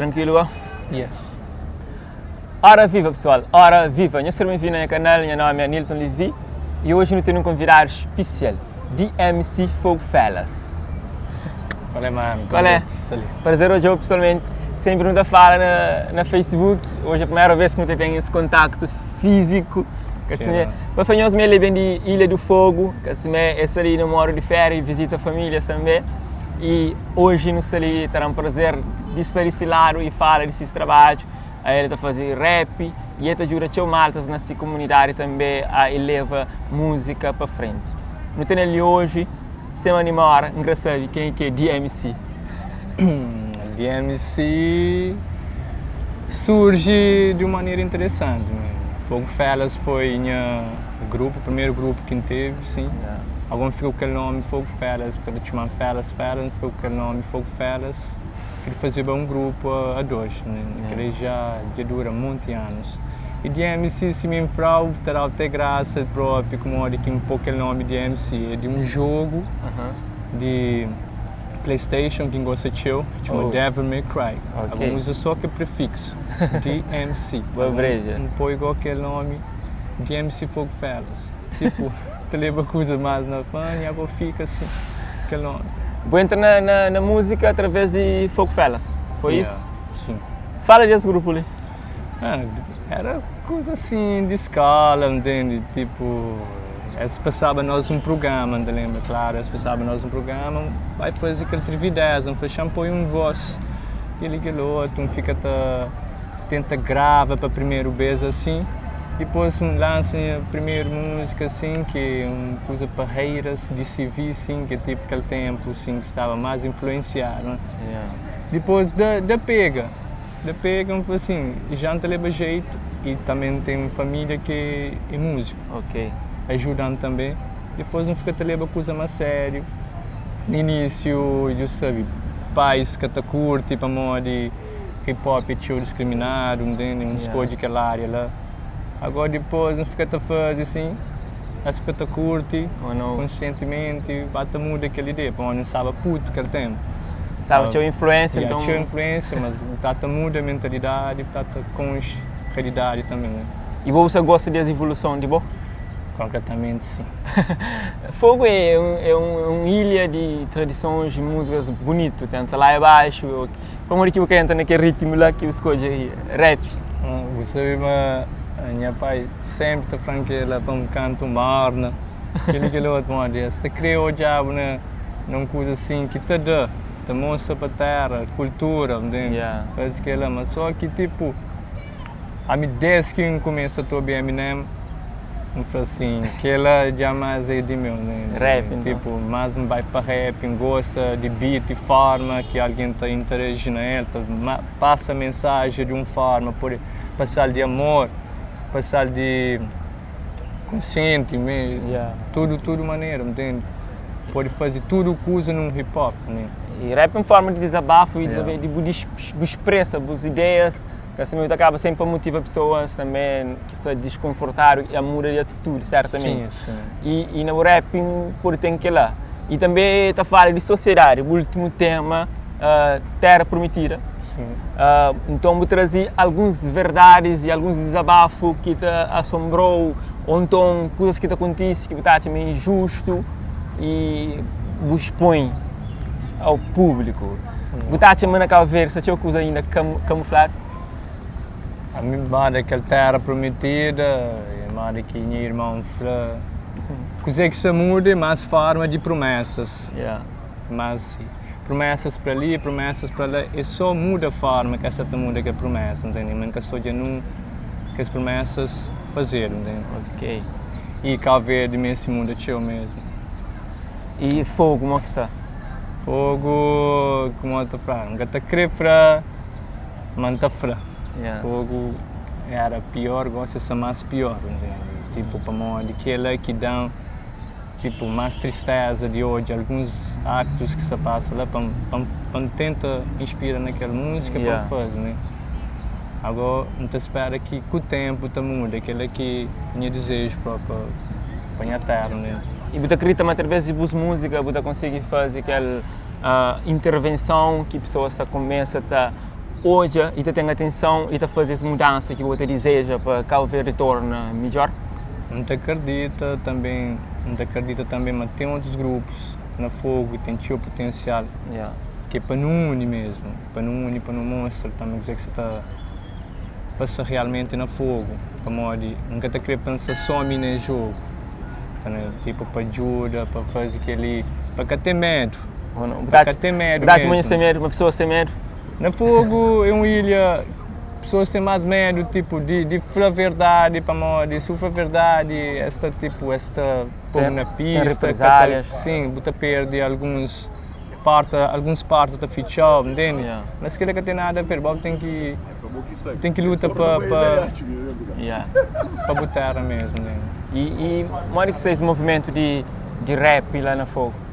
Tranquilo go? Yes. Ora viva pessoal, ora viva! Nhos ser ben-vindo na nha canal, nha nome é Anilton Levy e hoje nu ten un convidado especial, DMC Fogo Fellas. Qual é, mano? Qual é? Prazer odja-u pessoalmente. Sempre nu ta fala na, na Facebook, hoje é a primeira vez que nu ta ten esse contacto físico. Ka sime, pa fla nhos ma el é ben di Ilha do Fogo, ka sime, el sta li na modo di féria e visita famílias tanbe. E hoje nu sta li ta da-m prazer di sta di si ladu e fala di sis trabadju. El ta faze rap e el ta djuda txeu maltas na si komunidadi tanbe a eleva múzika pa frenti. Nu tene li hoje Sem animora, N kre sabe ken ki é DMC. DMC surji di un manera interesanti. Fogo Fellas foi nha grupu, primeru grupu ki N tevi, sin. Ago N fika ku kel nomi Fogo Fellas, pa ta txoma-m Fellas Fellas, N fika ku kel nomi Fogo Fellas, ki fazeba un grupu a dois, kel-li dja dura monti anus. E DMC si mi N fla-u ta da-u te grasa propi kumodi ki N po kel nomi DMC. É di un jogu di PlayStation ki N gosta txeu, txoma Devil May Cry. Ago N uza so kel prefixu DMC. N poi go kel nomi DMC Fogo Fellas. Tipu, ta leba kuza más na fã i ago fika asin kel nomi. Bu entra na múzika através di Fogo Fellas, foi isu? Sim. Fala di es grupu li. Ah, era kuza assim di skola, ntende? Tipo, es pasaba nos un programa, N ta lenbra klaru, es pasaba nos un programa, bai faze kel trivideza, N fla, xa-m poi un vós, kel-li kel otu, N fika ta tenta grava pa primeru bês asin, dipôs N lansa nha primeru múzika asin, ki é un kuza pa haters di CV, sin, ki é tipo kel ténpu sin ki staba más influensiadu, dipôs da pega. Da pega, N fla assim, já N ta leba jeito e também N tem um família que é músico. Ok. Ajuda-m também. Depois N fika ta leba kuza más sério. No início, dju sabe, pais ka ta curti pamodi hip hop é txeu discriminado, ntende? N skodje kel área la. Agora depois N fika ta faze assim, es fika ta curti, conscientemente, ba ta muda kel ideia, pamodi N staba puto kel tempo. Staba txeu influência, então. Txeu influência, mas ta ta muda mentalidade, ta ta konxe realidade também, né? E bo bu gosta di es evoluson di bo? Completamente sim. Fogo é um, é um, um ilha de tradições e músicas bonito, tenta lá abaixo. Pamodi ki bu ka entra na kel ritmu la ki bu skodje rap? Bu sabe ma nha pai sempri ta fla-m ki el pa N kanta un morna, kel-li kel otu, pamodi es ta kre odja-bu na na un kuza asin ki ta da, ta mostra pa tera, kultura, ntende? Faze kel-la, ma so ki tipu, ami des ki N kumesa ta obi Eminem, N fla asin, kel-la dja más é di meu, ntende? Rap, nton. Tipu, más N bai pa rap, N gosta di beat, forma ki algen ta interaji na el, ta pasa mensaji di un forma, pode pasa-l di amor, pasa-l di konsienti mesmu, tudu, tudu manera, ntende? Pode faze tudu kuza num hip hop, né? E rap é un forma di dizabafu i di bu bu spresa bus ideias, ka sima bu ta kaba sempre pa motiva pesoas tanbe ki sta diskonfortadu a muda di atitudi sertamenti. Sim, sim. I, i na bu rap pode ten kila. I tanbe ta fala di sosiedadi, bu ultimu tema, Terra Prometida. Sim. Nton bu traze alguns verdadis i alguns dizabafu ki ta asombrou ou nton kuzas ki ta kontise ki bu ta atxa ma é injustu i bu expõe ao públiku. Bu ta atxa ma na Cabo Verde sta txeu kuza inda kamufladu? Ami manda kel terra prometida e manda ki nha irmon fla kuzê ki sta muda é más forma di promesas. Mas promesas pa li, promesas pa la, é só muda forma ki es sa ta muda kel promesa, ntende? Ma N ka sta odja nun kes promesas fazedu, ntende? Ok. E Cabo Verde meste muda txeu mesmu. E Fogo, mo ki sta? Fogo, kuma ta fla? N ka ta kre fla, ma N ta fla. Yeah. Fogo era pior, gosi sta más pior, ntende? Tipo, pamodi kela ki da-m. Tipo, más tristeza di odja alguns actos ki sta pasa la pa pa N tenta inspira na kel múzika pa N faze, né? Ago N ta spera ki ku tempu ta muda, kel-la ki nha dizeju pa pa nha terra, né? I bu ta kridita ma através di bus múzika bu ta konsigi faze kel intervenson ki pesoas ta kumesa ta. odja y ta ten atenson y ta faze es mudansa ki bo ta dizeja pa Cabo Verde torna midjor? N ta kardita tanben, N ta kardita tanben ma ten otus grupus na Fogu ki ten txeu putensial, ki é pa nu uni mesmu, pa nu uni pa nu mostra tanben kuzê ki sa ta pasa realmenti na Fogu, pamodi N ka ta kre pensa só mi na es jogu, tipu pa djuda, pa faze kel-li, pa ka ten medu. Pa ka ten medu mesmu. Verdadi ten medu, ma pesoas ten medu? Na Fogu é un ilha, pesoas ten más medu tipu di di fla verdadi pamodi si bu fla verdadi es ta tipu es ta pô-bu na pista, ka ta, sin, bu ta perde alguns porta, alguns porta ta fitxa-u, ntende? Mas kel-la ka ten nada a ver, bo ten ki ten ki luta pa pa pa bu tera mesmu, ntende? I modi ki sta es movimentu di di rap la na Fogu?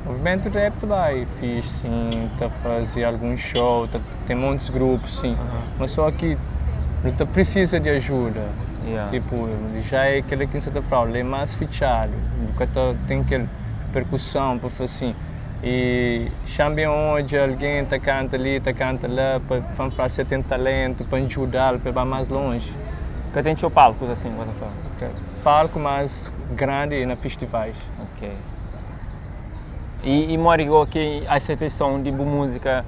Movimentu di rap ta bai fixi sim, ta fazi alguns show, ta ten montis grupus sim, ma so ki nu ta prisiza di ajuda, tipo ja é kila ki N sa ta flau, la é mas fitxadu, bu ka ta ten kel perkuson pa fla sin, i xa-m ben odja algen ta kanta li, ta kanta la, pa N fla si el ten talentu pa N djuda-l pa el ba mas lonji. Ka ten txeu palkus asin bu ta fla? Palku mas grandi é na festivais. Ok. I, i modi ki ki aseitason di bu múzika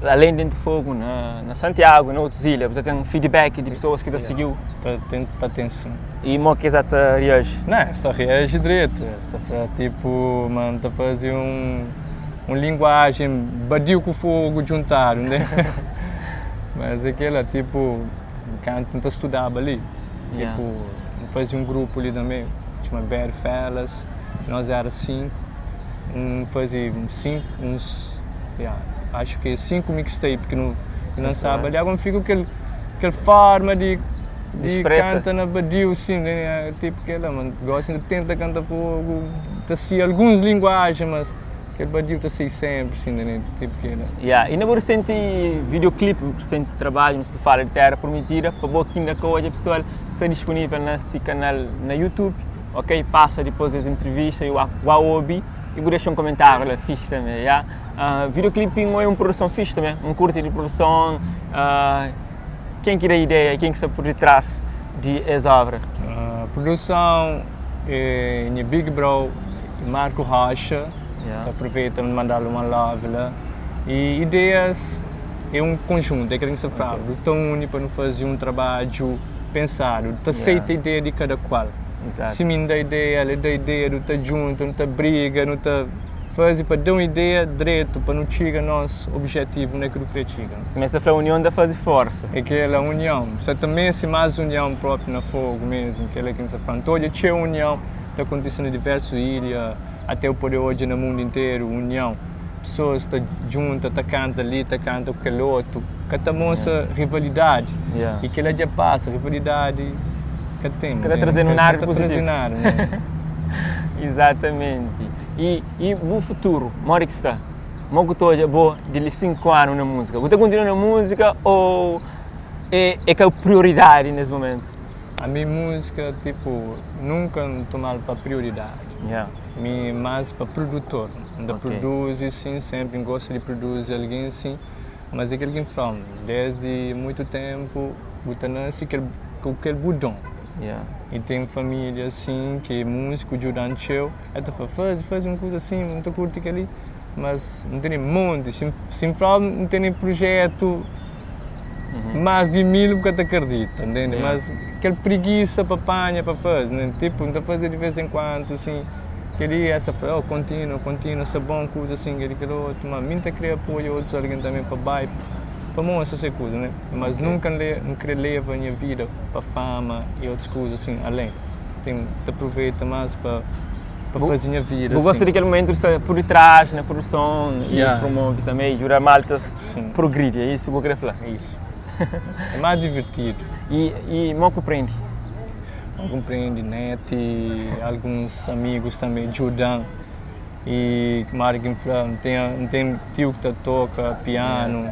além di Dentro Fogo na, na Santiago na otus ilha, bu ta ten feedback di pessoas ki ta sigiu? Ta ten, ta ten sim. I mo ki es ta reaji? Não, es ta reaji dretu, es ta fla tipo ma N ta faze un, un linguajen badiu ku fogu djuntadu, né? Mas é kela, tipo, kantu N ta studaba li, tipo, N faze un grupu li tanbe, txoma Bad Fellas. Nós era 5, um faze 5, uns, yeah, acho que 5 mixtape que nu lançaba ali. Agora fica aquele, aquele forma de, de canta na badiu, sim, né? Tipo que ela, mano, gosta de tenta canta fogo, tá se alguns linguagens, mas aquele badiu tá se sempre, sim, né? Tipo que ela. Yeah. E na bu recente videoclipe, recente trabalho, você fala de Terra Prometida, para boa que ainda que hoje pessoal está disponível nesse canal na YouTube. Ok passa dipôs des entrevista e wá obi e bu dexa um comentário la fixe também ya videoclip é um produção fixe também um curti di produção quem ki da ideia quem ki sta por detrás di es obra? Produção é nha big bro Marco Rocha ta aproveita pa mandal uma love la e ideias é um conjunto é kel ki sa fla nu ta uni pa nu fazi um trabadju pensadu nu ta aceita ideia di kada kual. Si mi N da ideia, el da ideia, nu ta djunta, nu ta briga, nu ta faze pa da un ideia dretu pa nu txiga nos objetivu na ki nu kre txiga. Sima es ta fla, union ta faze forsa. É kel-la, union. Sa ta meste más union própi na Fogu mesmu, kel-la ki N sta fla. N ta odja txeu union ta kontise na diversus ilha, até bu pode odja na mundu interu, union. Pesoas ta djunta, ta kanta li, ta kanta ku kel otu, ka ta mostra rivalidadi. I kel-la dja pasa, rivalidadi ka ten. Ka ta traze-nu nada di puzitivu. Izatamenti. I bu futuru, modi ki sta? Mo ku ta odja bo di li 5 anu na múzika? Bu ta kontinua na múzika ô é ka prioridadi nes momentu? Ami múzika, tipu, nunka N toma-l pa prioridadi. Mi é más pa produtor. N ta produzi sim, sempri N gosta di produzi algen sim, mas é kel ki N fla-u, desdi muitu tempu bu ta nasi kel ku kel bu don. I ten familia sim ki é músiku djuda-m txeu, el ta fla fazi, fazi un kuza sim, N ta kurti kel-li, mas N tene monti, si N fla-u N tene prujetu más di 1000 bu ka ta kardita, ntende? Mas kel prigisa pa panha pa fazi, tipu N ta faze di vez en kuantu sim. Kel-li esa fla, oh, kontinua, kontinua, sta bon kuza asin, kel-li, kel otu, ma mi N ta kre apoia otus algen tanbe pa bai, pa mostra se kuza, ne? Mas nunka N le, N kre leva nha vida pa fama i otus kuza asin, alen. Ten, ta aproveita mas pa, pa faze nha vida Bu gosta di kel momentu di sta pur ditras na produson i promove tanbe i djuda maltas progridi, é isu ki bu kre fla? Isu. É más divirtidu. I mo ku prendi? N kunprende net i alguns amigus tanbe djuda-m i modi ki N fla N ten N ten tiu ki ta toka pianu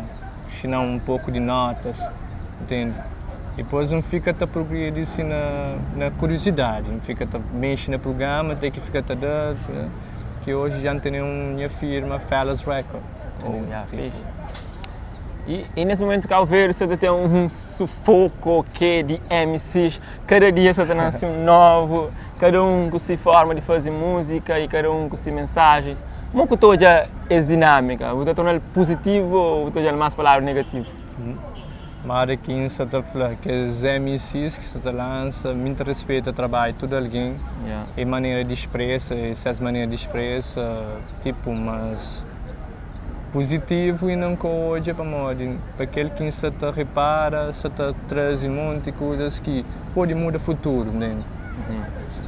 nxina-m un poku di notas ntende dipôs N fika ta progridi si na na kuriozidadi N fika ta mexe na prugrama te ki fika ta da ki oji dja N tene un nha firma Fellas Record. Oh, ya, fixi. E, e nesse momento Cabo Verde você tem um sufoco que de MCs, cada dia só nasce um novo, cada um com sua forma de fazer música e cada um com suas mensagens. Como que toda essa dinâmica? Você torna positivo ou você mais palavra negativo? Mara que insa ta fla que os MCs que se te lança, muito respeito ao trabalho de alguém e maneira de expressa, e essa maneira de expressa, tipo, mas positivo e não com hoje para modo, para aquele que se te repara, se te traz um monte de coisas que pode mudar o futuro, né?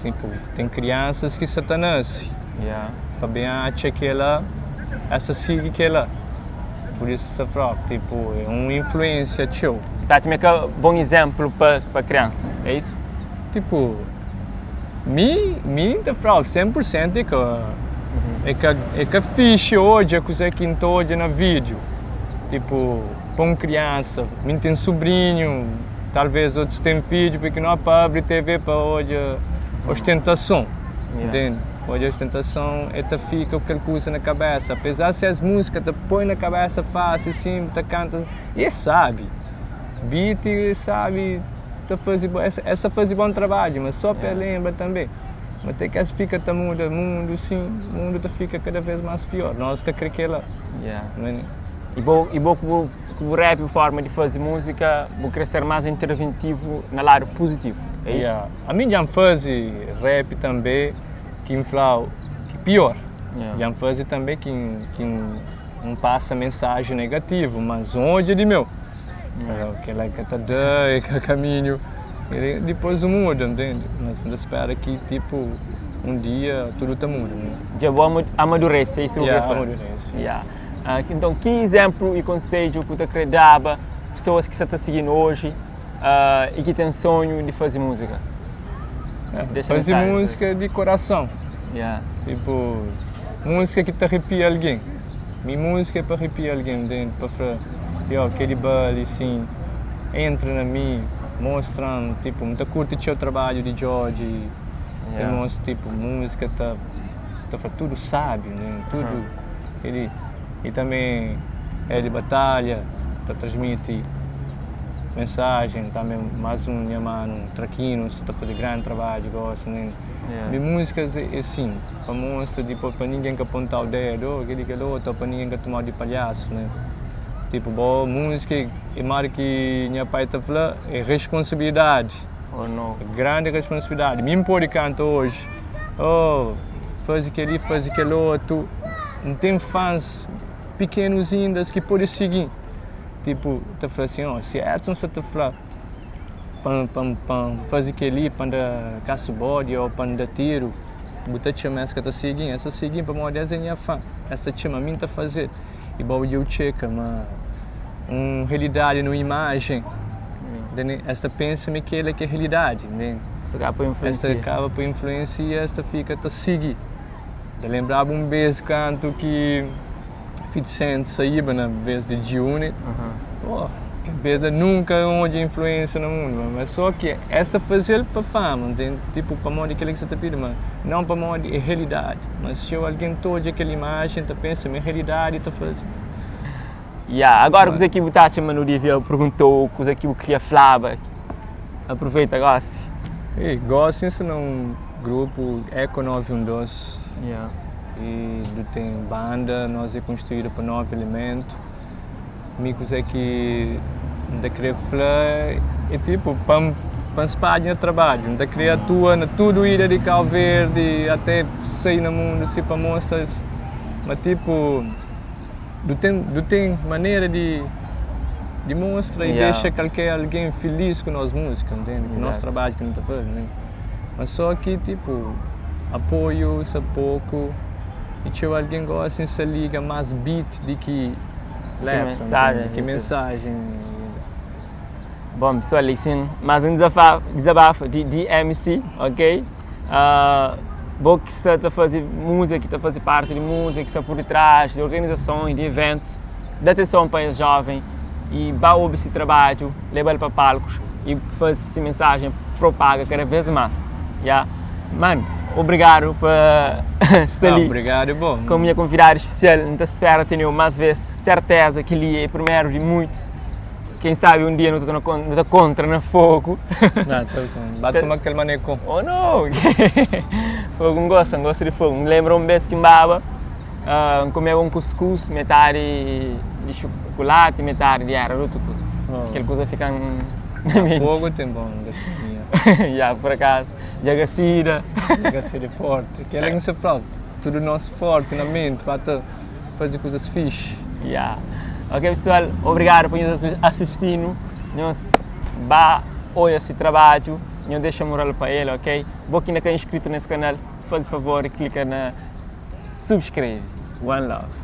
Tipo, tem crianças que se te nasce, para bem acha que ela, essa sigue que ela. Por isso se fala, tipo, é uma influência teu. Tá, também que é bom exemplo para crianças, é isso? Tipo, mi te falo 100% é que fixe hoje, é que você que hoje no vídeo. Tipo, para uma criança, mim tem sobrinho, talvez outros têm filho, porque não há para abrir TV para hoje ostentação, entende? Hoje a ostentação é te fica aquela coisa na cabeça, apesar de ser as músicas te põe na cabeça fácil, sim, te canta, e sabe, beat sabe, te faz, essa faz bom trabalho, mas só para lembra também. Mas tem que essa fica te muda, mundo sim, mundo te fica cada vez mais pior. Nós que queremos que ela. Não é? E bom que o rap, a forma de fazer música, vou crescer mais interventivo no lado positivo, é isso? Yeah. A mim já faz rap também, que infla, que pior. Já faz também que não passa mensagem negativa, mas onde é de meu? Aquela que tá dando, que é caminho, ele depois muda, entende? Mas ainda espera que, tipo, um dia tudo tá muda, né? Já vou amadurecer, isso Yeah, eu vou amadurece. Yeah. Então, que exemplo e conselho que você dava pessoas que você está seguindo hoje e que têm sonho de fazer música? Deixa Fazer mensagem. música de coração. Tipo, música que te arrepia alguém. Minha música é para arrepiar alguém, entende? Para falar, yo, aquele baile, assim, entra na mim, mostrando, tipo, muito curto o trabalho de George. Mostra, tipo, música tá tudo sábio, né? Tudo. Ele, e também é de batalha, tá transmite mensagem, também mais um minha mano, um traquino, você tá fazendo grande trabalho, gosta, né? Minha música é assim, para mostrar, tipo, para ninguém que apontar o dedo, oh, aquele que é outro, para ninguém que tomar de palhaço, né? Tipo, boa música, e mais que minha pai tá falando, é responsabilidade. Oh, não. É grande responsabilidade. Mim pode cantar hoje, oh, faz aquele, faz aquele outro. Não tem fãs pequenos ainda que podem seguir. Tipo, tá falando assim, ó, se Edson só tá falando, pam, pam, pam, faz aquele, pam da caça bode ou pam da tiro, botar chama essa que tá seguindo, essa seguindo para morrer essa é minha fã, essa chama a mim tá fazer. E bom, eu checa, mas uma realidade no imagem, entende? Esta pensa-me que ela que é realidade, entende? Esta acaba por Esta influenciar. acaba por influenciar e esta fica a seguir. Eu lembrava um vez canto que 50 Cent saía na vez de G-Unit. Oh, que beda nunca onde influência no mundo, mas só que essa fazer para fama, entende? Tipo, para morrer aquilo que você tá pedindo, mas não para morrer é realidade. Mas se alguém toda aquela imagem, tá pensa, minha realidade tá fazendo. Yeah, agora que você aqui botaste mano Divia perguntou coisa que eu queria falar, aproveita agora. Ei, gosto isso num grupo Eco 912. E tem banda, nós é construída por 9 elementos. Amigos é que da querer falar é tipo pam espalha no trabalho, da querer atua na tudo ilha de Cabo Verde, até sair no mundo, se para mostras, mas tipo, não tem maneira de mostrar e deixa qualquer alguém feliz com nossa música, entende? Com o nosso trabalho que não tá fazendo, né? Mas só que tipo, apoio, só pouco, e tipo, alguém gosta se liga mais beat do que letra, Que mensagem, entende? Que né? mensagem. Bom, pessoal, assim, mais um desabafo de DMC, ok? Bom que está a fazer música, que está a fazer parte de música, que está por detrás de organizações, de eventos, dá atenção para esse jovem e vá ouvir esse trabalho, leva ele para palcos e faz essa mensagem, propaga cada vez mais. Yeah? Mano, obrigadu pa sta li. Obrigadu bo. Komu nha konvidadu spesial, N ta spera teneu más vês. Serteza kel-li é primeru di muitus. Quem sabe um dia nu ta nu ta kontra na Fogo. Não, tô com. Ba toma aquele maneco. Oh não! Fogo N gosta, N gosta di fogo. N lembra un bês ki N baba, N kumeba un kuskus, metadi di xukulati, metadi di era otu kuza. Oh. Kel kuza fika-m na menti. Fogo ten bon gastronomia. Ya, por akazu. Djagasida. Djagasida é forti. Kel-la ki N sta fla-u, tudu nos forti na menti, ba ta faze kuzas fixi. Ya. Ok pessoal, obrigado pa nhos asistinu. Nhos ba oia si trabadju, nhos dexa mural pa el, ok? Bo ki inda ka inscrito nes kanal, faze favor di klika na subscreve. One love.